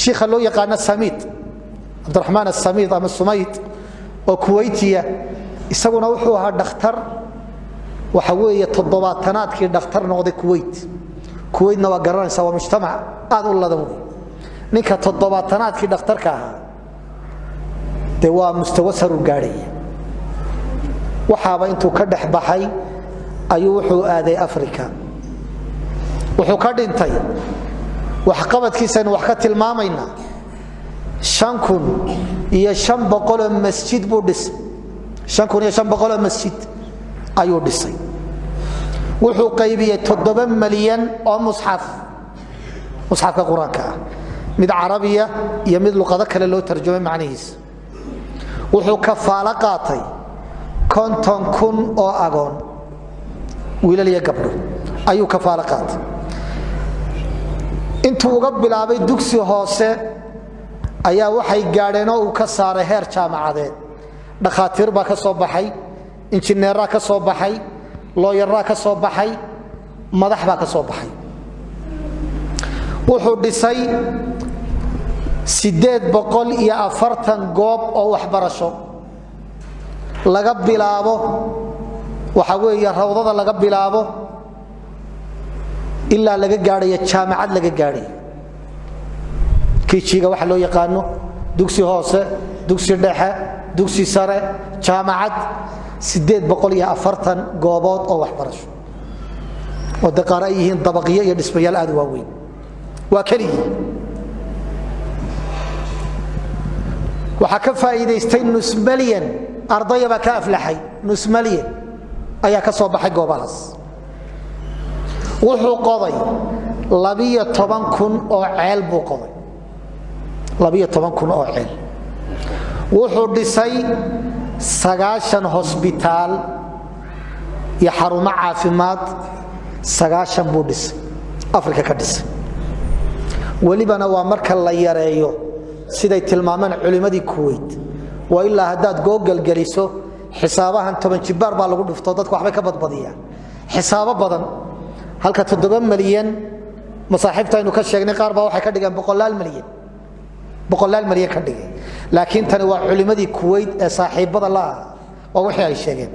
Shiikha loo yaqaano Samiid, Cabdiraxmaan Asamiid ama Sumayd, oo Kuwaytiya, isaguna wuxuu ahaa dhakhtar. Waxa weeye 70-aadkii dhakhtar noqday Kuwayt. Kuwaytna waa garanaysa, waa mujtamac aad u ladan wey. Ninka 70-aadkii dhakhtarka ahaa dee waa mustawa saruu gaadhaya. Waxaaba intuu ka dhex baxay ayuu wuxuu aaday Africa. Wuxuu ka dhintay, waxqabadkiisaynu wax ka tilmaamaynaa, 5500-oo masjid buu dhisay. 5500-oo masjid ayuu dhisay. Wuxuu qaybiyey 7 malyan oo musxaf, musxafka Qur-aanka ah, mid Carabiya iyo mid luqado kale loo tarjumay macnihiisa. Wuxuu kafaalo qaatay 50,000 oo agoon, wiilal iyo gabdho, ayuu kafaalo qaatay. Intuu uga bilaabay dugsi hoose ayaa waxay gaadheen oo uu ka saaray heer jaamacadeed. Dhakhaatiir baa ka soo baxay, injineeraa ka soo baxay, looyaraa ka soo baxay, madax baa ka soo baxay. Wuxuu dhisay 840 goob oo waxbarasho, laga bilaabo waxa weeye rawdada laga bilaabo ilaa laga gaadhayo jaamacad laga gaadhayo. KG-ga waxa loo yaqaano, dugsi hoose, dugsi dhexe, dugsi sare, jaamacad, 840 goobood oo waxbarasho, oo de qaar ay yihiin dabaqyo iyo dhismayaal aad u waaweyn. Waa keligii. Waxaa ka faa'iidaystay nus malyan ardaya baa ka aflaxay, nus malyan ayaa ka soo baxay goobahaas. Wuxuu qoday 12,000 oo ceel buu qoday, 12,000 oo ceel. Wuxuu dhisay 90 hosbitaal iyo xarumo caafimaad, 90 buu dhisay, Afrika ka dhisay. Welibana waa marka la yareeyo siday tilmaameen culimmadii Kuwayt. Waa ilaa haddaad Google geliso xisaabahan, 10 jibaar baa lagu dhufto, dadku waxbay ka badbadiyaan xisaabo badan. Halka 7 malyan masaaxiibta aynu ka sheegnay, qaar baa waxay ka dhigeen boqolaal malyan, boqolaal malyan ka dhigay. Laakiin tani waa culimmadii Kuwayt ee saaxiibada la ah, waa wixii ay sheegeen.